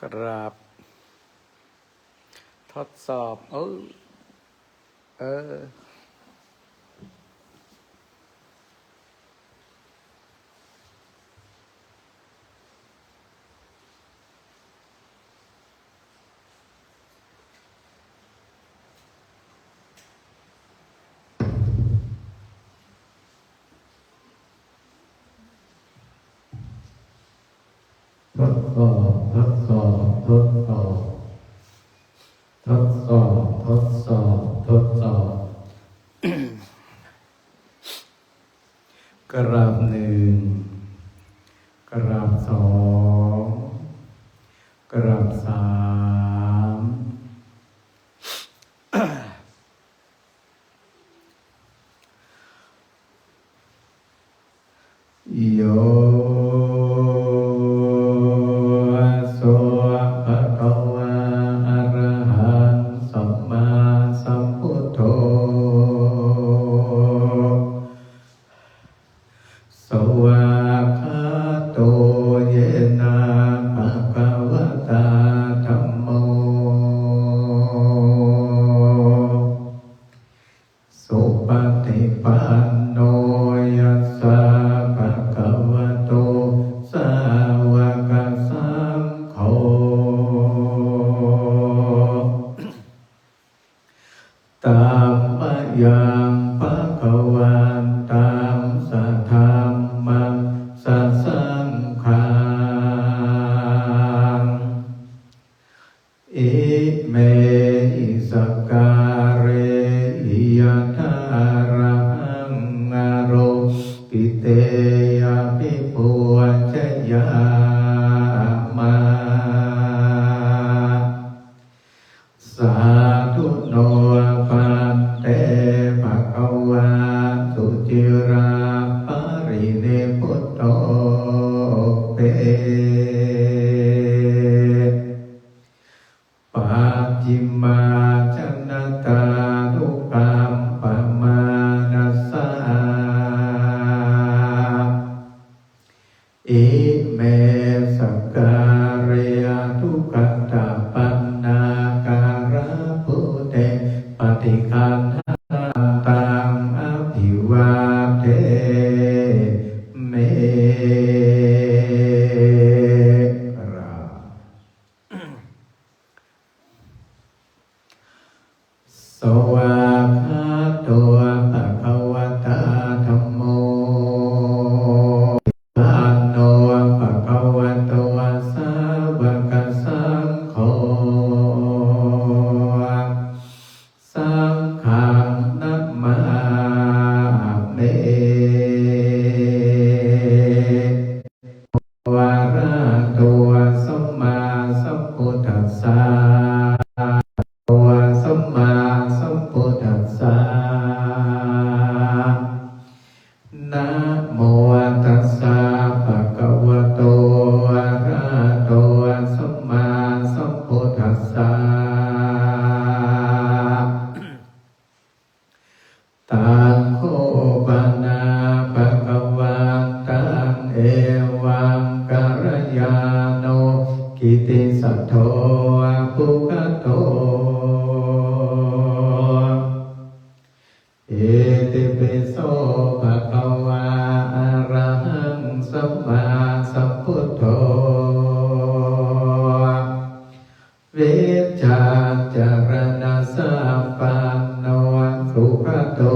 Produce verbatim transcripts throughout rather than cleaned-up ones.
กราบ ทดสอบ เออ เออ ทดสอบ ทดสอบ ทดสอบ ทดสอบ ทดสอบ ทดสอบ กราบหนึ่ง กราบสอง กราบสาม โย so bhagavā arahaṃ sammāsambuddho, svākkhāto yena bhagavatā dhammo, supaṭipanno yassa bhagavato sāvakasaṅgho, tammayaṃ bhagavantaṃ sadhammaṃ sasaṅghaṃ, imehi sakkārehi yathārahaṃ āropitehi abhipūjayāma. Sādhu no bhante bhagavā suciraparinibbuto me, pacchimājanatānukampamānasā ime sakkāre anukathapannākārabhūte paṭiggaṇhāya, taṃ abhivādemi. Svākkhāto bhagavatā dhammo, supaṭipanno bhagavato sāvakasaṅgho, saṅghaṃ namāmi. Arahato sammāsambuddhassa. Arahato sammāsambuddhassa. Namo tassa bhagavato arahato sammāsambuddhassa. Taṃ kho pana bhagavantaṃ evaṃ kalyāṇo kittisaddo abhuggato: Itipi so bhagavā arahaṃ sammāsambuddho, vijjācaraṇasampanno sugato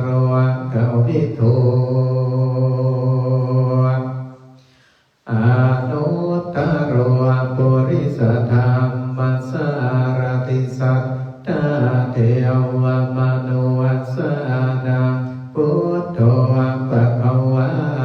lokavidū, anuttaro purisadammasārathi satthā devamanussānaṃ buddho bhagavāti.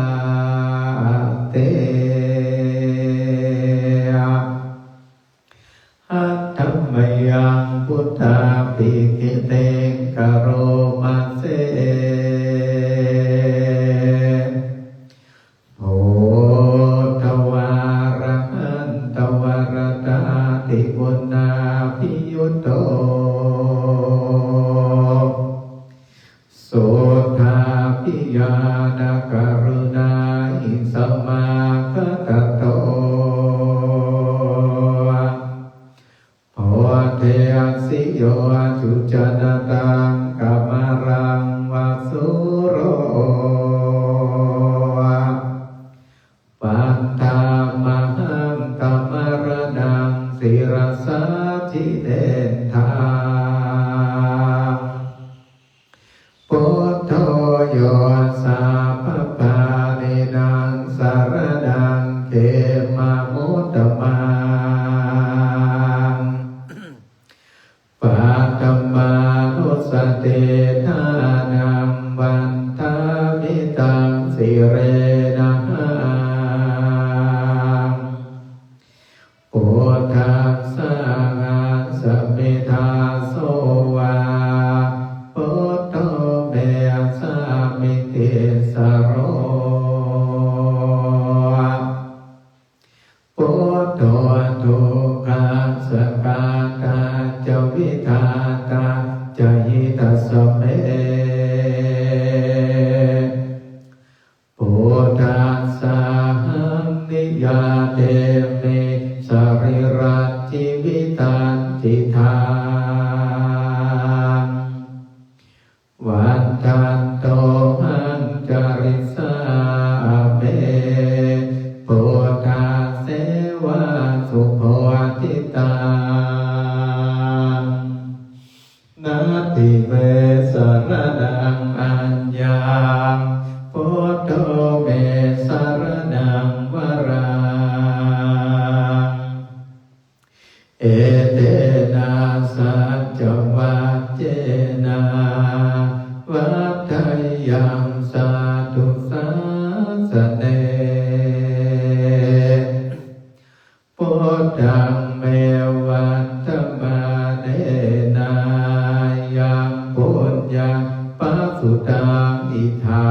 Sirena. Buddhassāhasmi dāso va, buddho me sāmikissaro. Buddho dukkhassa ghātā ca vidhātā ca hitassa me. Buddhassāhaṃ niyyādemi sarīrañjīvitañcidaṃ. Vandantohaṃ carissāmi buddhasevā subodhitaṃ. Natthi me saraṇaṃ aññaṃ, buddho me saraṇaṃ varaṃ. Etena saccavajjena vaḍḍheyyaṃ satthu sāsane. Buddhaṃ me vandamānena yaṃ puññaṃ pasutaṃ idha,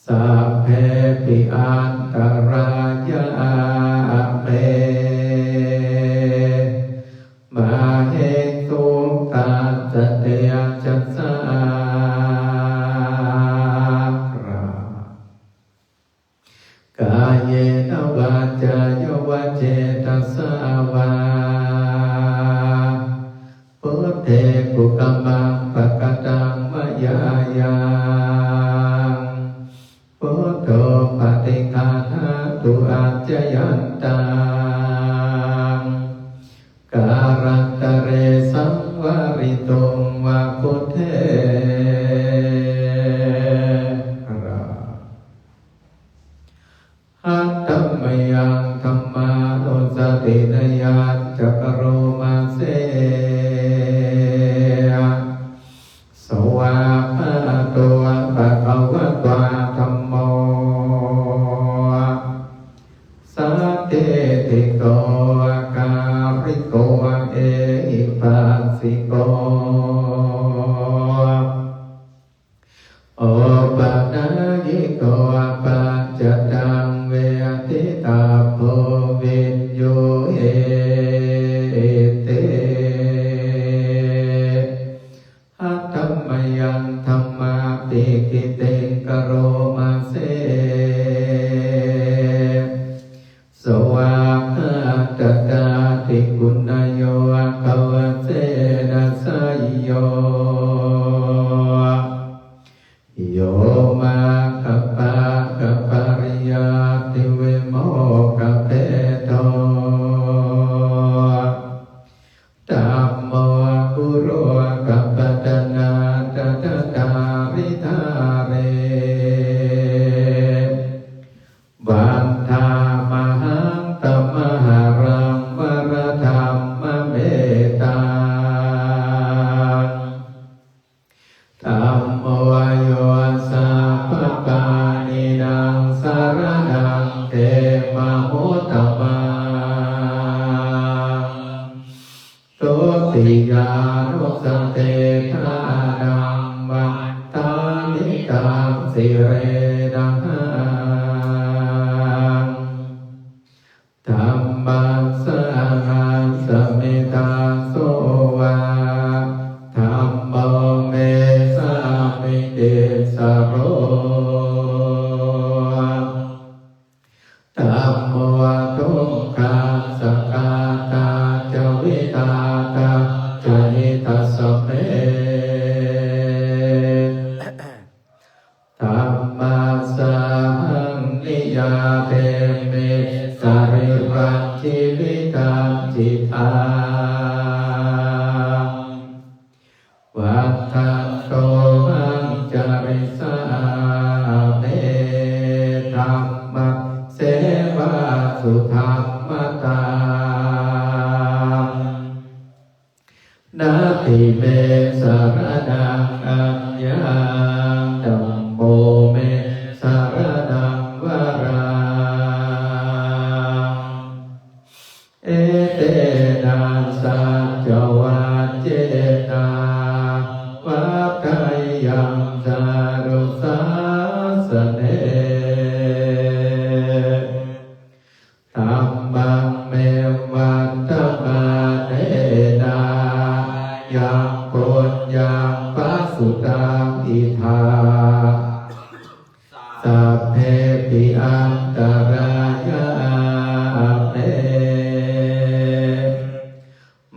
sabbepi antarāyā me māhesuṃ tassa tejasā. Kāyena vācāya va cetasā vā, buddhe kukammaṃ pakataṃ mayā yaṃ, buddho paṭiggaṇhatu accayantaṃ, kālantare saṃvarituṃ va buddhe. Handa mayaṃ dhammānussatinayañca karoma se. Svākkhāto bhagavatā dhammo sandiṭṭhiko akāliko ehipassiko opanayiko paccattaṃ veditabbo viññūhīti. Handa mayaṃ dhammābhigītiṃ karoma se. Svākkhātatādiguṇayogavasena seyyo, yo māggaphaggapariyattivimokkhabhedo, dhammo kulokapatanā tathadhāridhāre. Vandāmahaṃ tamaharaṃ varadhammametaṃ. Dhammo yo sabbapāṇīnaṃ saraṇaṃ khemamuttamaṃ. Dutiyānussatiṭṭhānaṃ vandāmi taṃ sirenahaṃ. Dhammassāhasmi dāso va, dhammo me sāmikissaro. Dhammo dukkhassa ghātā ca vidhātā ca hitassa me. Dhammassāhaṃ niyyādemi sarīrañjīvitañcidaṃ. Vandantohaṃ carissāmi dhammasevā sudhammataṃ. Natthi me saraṇaṃ aññaṃ, dhammo me antarāyā me,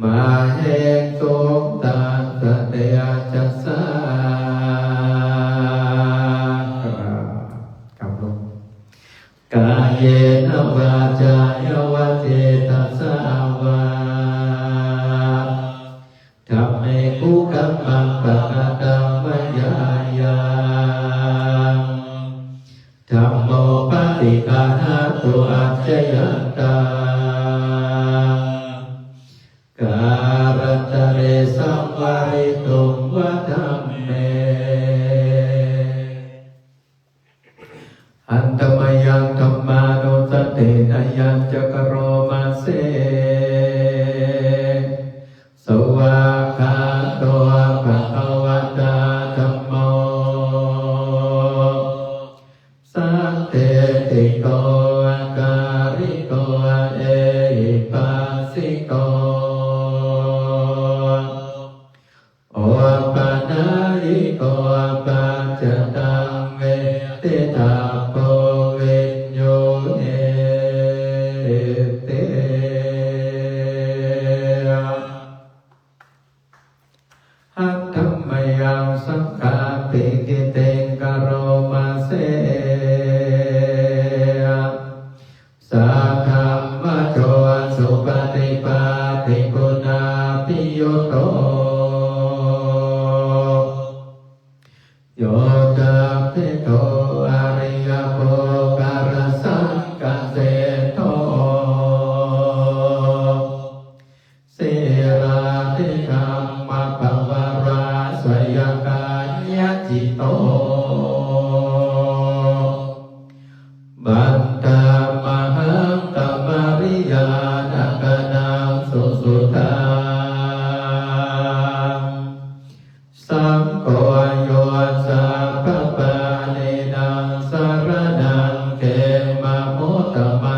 māhesuṃ tassa tejasā. กราบ กราบลง Kāyena vācāya va cetasā vā, dhamme kukammaṃ pakataṃ mayā yaṃ, dhammo paṭiggaṇhatu accayantaṃ, kālantare saṃvarituṃ va dhamme. Handa mayaṃ dhammānussatinayañca karoma se, svākkhāto bhagavatā dhammo, sandiṭṭhiko akāliko ehipassiko, opanayiko paccattaṃ veditabbo viññūhīti. Handa mayaṃ saṅghampi gītiṃ karoma se, saddhammajo supaṭipattiguṇābhiyutto, yoṭṭhabbidho ariyapuggalāsaṅghaseṭṭho, sīlādidhammapavarāsayakāyacitto, vandāmahaṃ tamariyāna gaṇaṃ susuddhaṃ. Saṅgho yo sabbapāṇīnaṃ saraṇaṃ khemamuttamaṃ,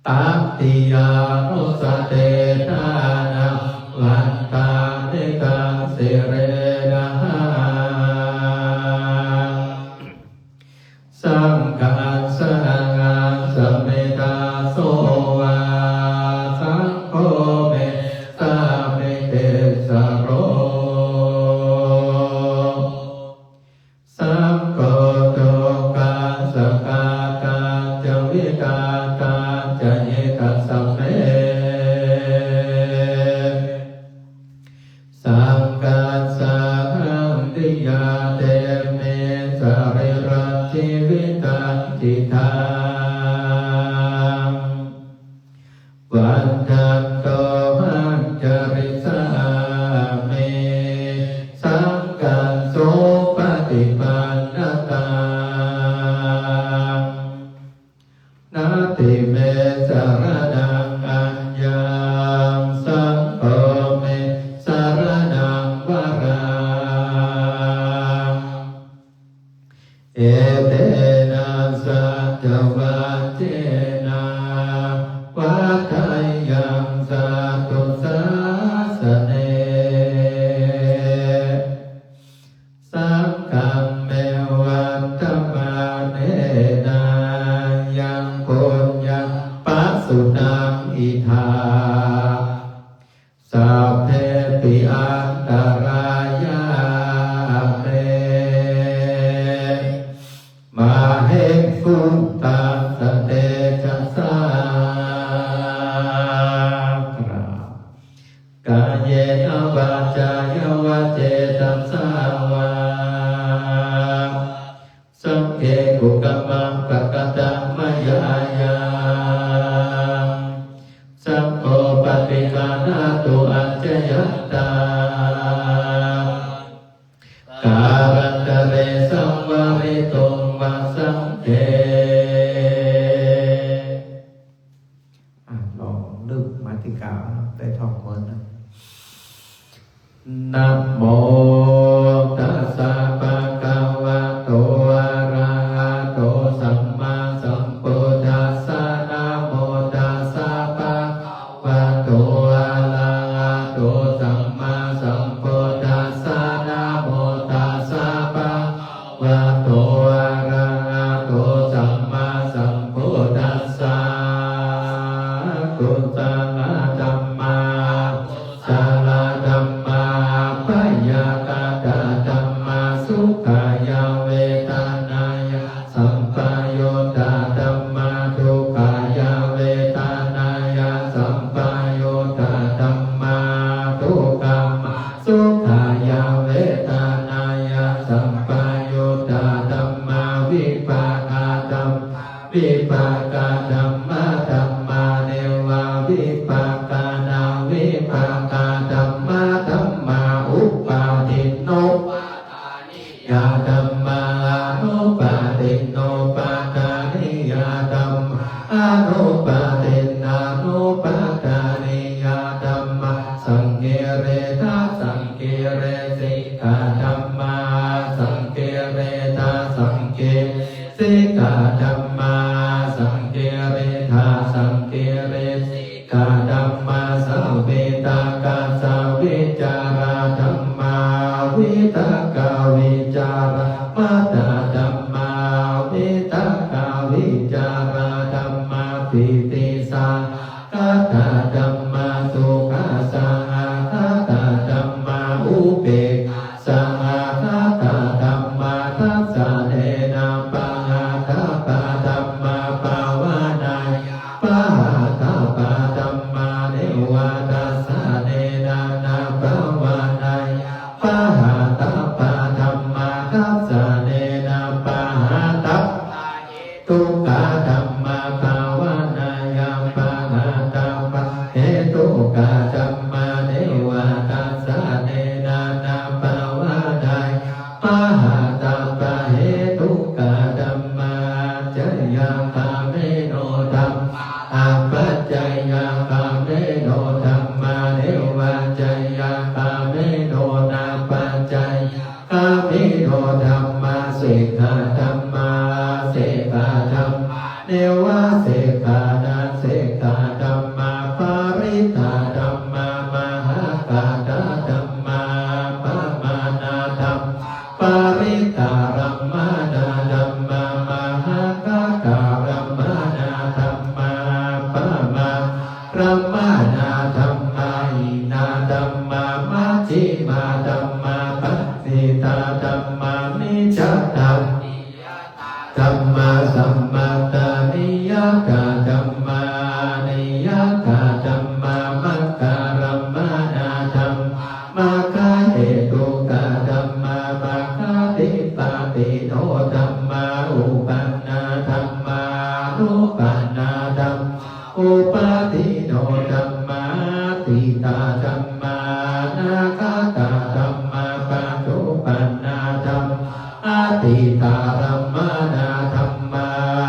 tatiyānussatiṭṭhānaṃ vandāmi taṃ sirenahaṃ. Saṅghaṃ sahaṃ sāmi dāso va, saṅgho me sāmikissaro. Saṅgho dukkhassa ghātā ca vidhātā ca hitassa me. Saṅghassāhaṃ niyyādemi sarīrañjīvitañcidaṃ. Vandantohaṃ carissāmi saṅghaṃ sopaṭipannataṃ. Natthi me saraṇaṃ aññaṃ, saṅgho me saraṇaṃ varaṃ. Etena saccavajjena vaḍḍheyyaṃ satthu sāsane. Saṅghaṃ me vandamānena yaṃ puññaṃ pasutaṃ idha, sabbepi antarāyā me māhesuṃ tassa tejasā. Kāyena vācāya va cetasā vā, saṅghe kukammaṃ pakataṃ mayā yaṃ, saṅgho paṭiggaṇhatu accayantaṃ, kālantare saṃvarituṃ va saṅghe. อ่ะ ลองเริ่มมาติกา ได้ท่องเหมือนนะ Namo tassa bhagavato arahato sammāsambuddhassa. Namo tassa bhagavato arahato sammāsambuddhassa. Namo tassa bhagavato Sukkhāya vedanāya sampayuttā dhammā, dukkhāya vedanāya sampayuttā dhammā, dukkhamasukhāya vedanāya sampayuttā dhammā, vipākā dhammā, vipākadhammadhammā, nevavipākanavipākadhammadhammā, upādinnupādāniyā dhammā, anupādinnupādāniyā dhammā, anupādinnānupādāniyā dhammā, saṅkiliṭṭhasaṅkilesikā dhammā, saṅkiliṭṭhasaṅkile sikā dhammā, saṅkiliṭṭhasaṅkilesikā dhammā, savitakkasavicārā dhammā, vitakkavicāramattā dhammā, vitakkavicārā dhammā, pītisahagatā dhammā, sukhasahagatā dhammā, upekkhā sahagatā dhammā, dassanena pahātabbā dhammā, bhāvanāya pahātabbā dhammā, neva dassanena na bhāvanāya pahātabbā dhammā, dassanena pahātabbā tukā dhammā, bhāvanāya pahātabbahetukā dhammā, neva dassanena na bhāvanāya pahātabbahetukā dhammā, ācayagāmino dhammā, apacayagāmino dhammā, nevacayagamino napacayagāmino dhammā, sekkhā dhammā, asekkhā dhammā, nevasekkhā nasekkhā dhammā, parittā dhammā, mahaggatā dhammā, appamāṇā dhammā, parittārammaṇā dhammā, mahaggatārammaṇā dhammā, appamāṇārammaṇā dhammā, hīnā dhammā, majjhimā dhammā, paṇītā dhammā, micchattaniyatā dhammā, sammattaniyatā dhammā, aniyatā dhammā, maggārammaṇā dhammā, maggahetukā dhammā, maggādhipatino dhammā, uppannā dhammā, anuppannā dhammā, uppādino dhammā, atītā dhammā, anāgatā dhammā, paccuppannā dhammā, atītārammaṇā dhammā,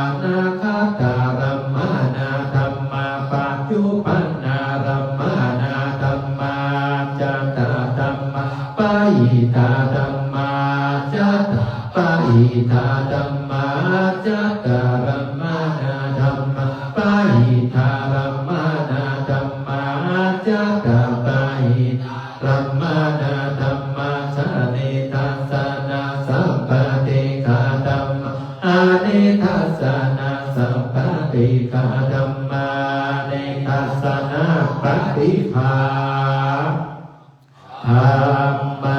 anāgatārammaṇā dhammā, paccuppannārammaṇā dhammā, ajjhattā dhammā, bahiddhā dhammā, ajjhattabahiddhā dhammā, ajjhattarammaṇā dhammā, bahiddhārammaṇā dhammā, ajjhattabahiddhārammaṇā dhammā, sanidassanasappaṭighā dhammā, anidassanasappaṭighā dhammā, anidassanāppaṭighā dhammā,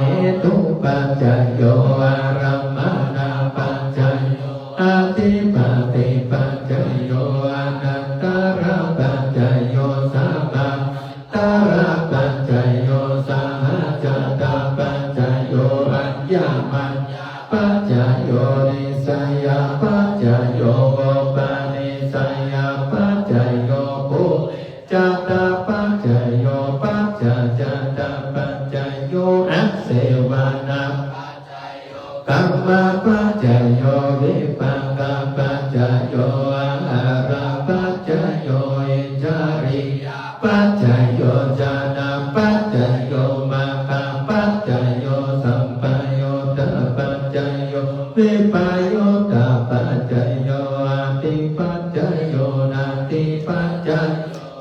hetupaccayo, ārammaṇapaccayo, adhipatipaccayo, anantarapaccayo, samanantarapaccayo, sahajātapaccayo, aññamaññapaccayo, nissayapaccayo, upanissayapaccayo, pure jātapaccayo, pañcajātapaccayo, āsevanapaccayo, kammapaccayo, vipākapaccayo, āhārapaccayo, indriyapaccayo, jhānapaccayo, maggapaccayo, sampayuttapaccayo, vippayuttapaccayo, atthipaccayo, natthipaccayo,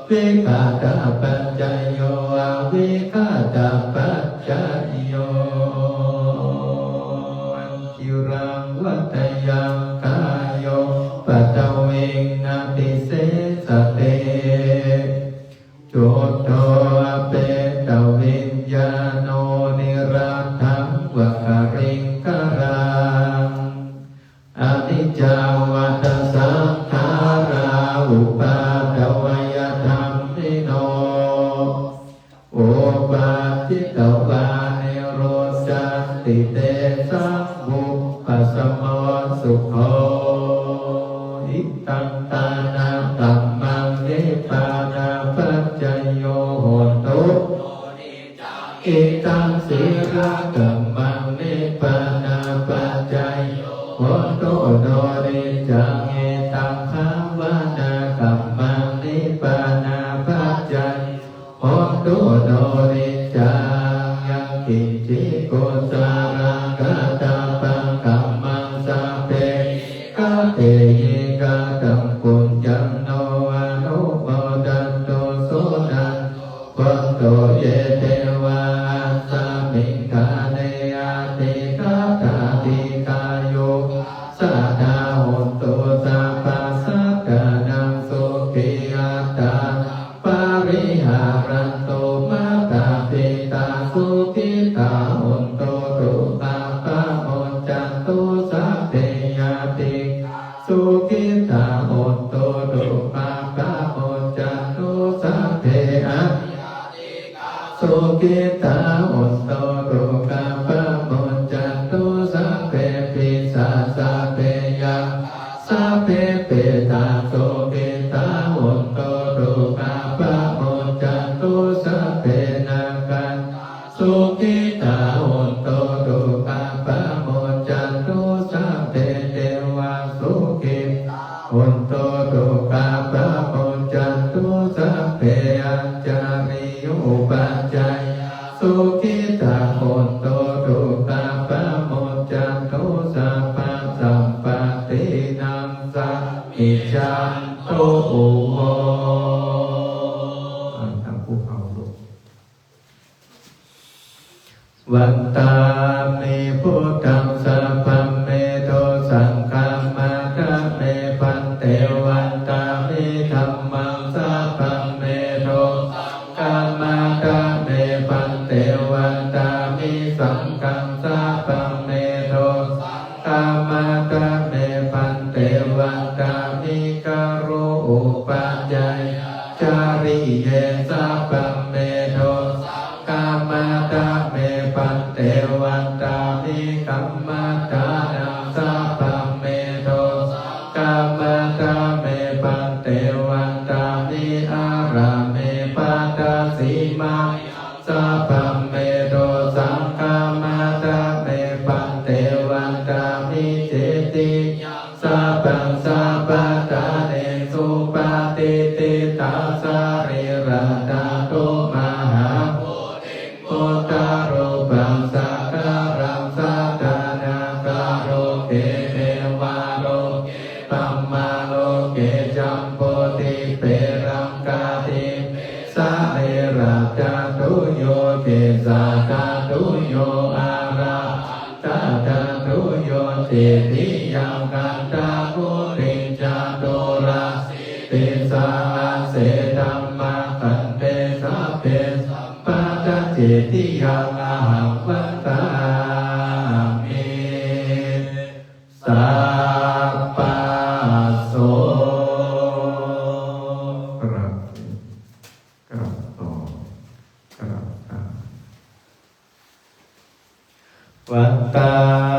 vigatapaccayo, avigatapaccayo. Ciraṃ vatayaṃ kāyo paṭhaviṃ abhisesate, chuddho apetaviññāṇo niratthaṃva kari Anicca vata saṅkhārā uppādavayadhammino, uppajjitvā nirujjhanti tesaṃ vūpasamo sukho. Idaṃ dānakammaṃ nibbānapaccayo hotu. Idaṃ sīlakammaṃ nibbānapaccayo hotu, no niccaṃ. Idaṃ bhāvanākammaṃ nibbānapaccayo hotu, no niccaṃ. Yaṅkiñci kusalaṃ kattabbaṃ kammaṃ sabbehi katehi kataṃ puññaṃ no anumodantu suṇantu bhonto ye devā asmiṃ ṭhāne adhigatā dīghāyukā sadā hontu sabbasattānaṃ sukhī attānaṃ pariharantu. Mātā pitā sukhitā hontu dukkhā pamuccantu sabbe ñātikā sukhitā hontu dukkhā pamuccantu sabbe aññātikā sukhitā hontu dukkhā pamuccantu sabbe pisā sabbe yakkhā sabbe petā sukhitā hontu dukkhā pamuccantu sabbe nakkhantā sukhitā hontu dukkhā pamuccantu sabbe devā sukhitā hontu dukkhā pamuccantu sabbe ācariyupajjhāyā sukhitā hontu dukkhā pamuccantu sabbasampattināṃ samijjhantu vo. อ่า ตามผู้เขาลูก Vandāmi buddhaṃ sabbaṃ me dosaṃ khamatha me bhante. Vandāmi dhammaṃ sabbaṃ me dosaṃ khamatha me bhante. Vandāmi saṅghaṃ sabbaṃ me dosaṃ khamatha me bhante. Vandāmi guru upajjhāyācariye sabbaṃ me dosaṃ khamatha me bhante. Vandāmi kammaṭṭhānaṃ sabbaṃ me dosaṃ khamatha me bhante. Vandāmi ārāme baddhasīmāyaṃ sabbaṃ me dosaṃ khamatha me bhante. Vandāmi cetiyaṃ sabbaṃ sabbaṭṭhānesu patiṭṭhitā sarīradhātu mahābodhiṃ buddharūpaṃ sakalaṃ sadā nāgaloke devaloke brahmaloke jambudīpe laṅkādīpe sarīradhātuyo kesādhātuyo arahan tadhātuyo cetiyaṃ gandhakuṭiṃ caturāsītisahasse dhammakkhandhe sabbe sampadaṃ cetiyaṃ ahaṃ vandāmi sabbaso. กราบ กราบต่อ กราบ Vandāmi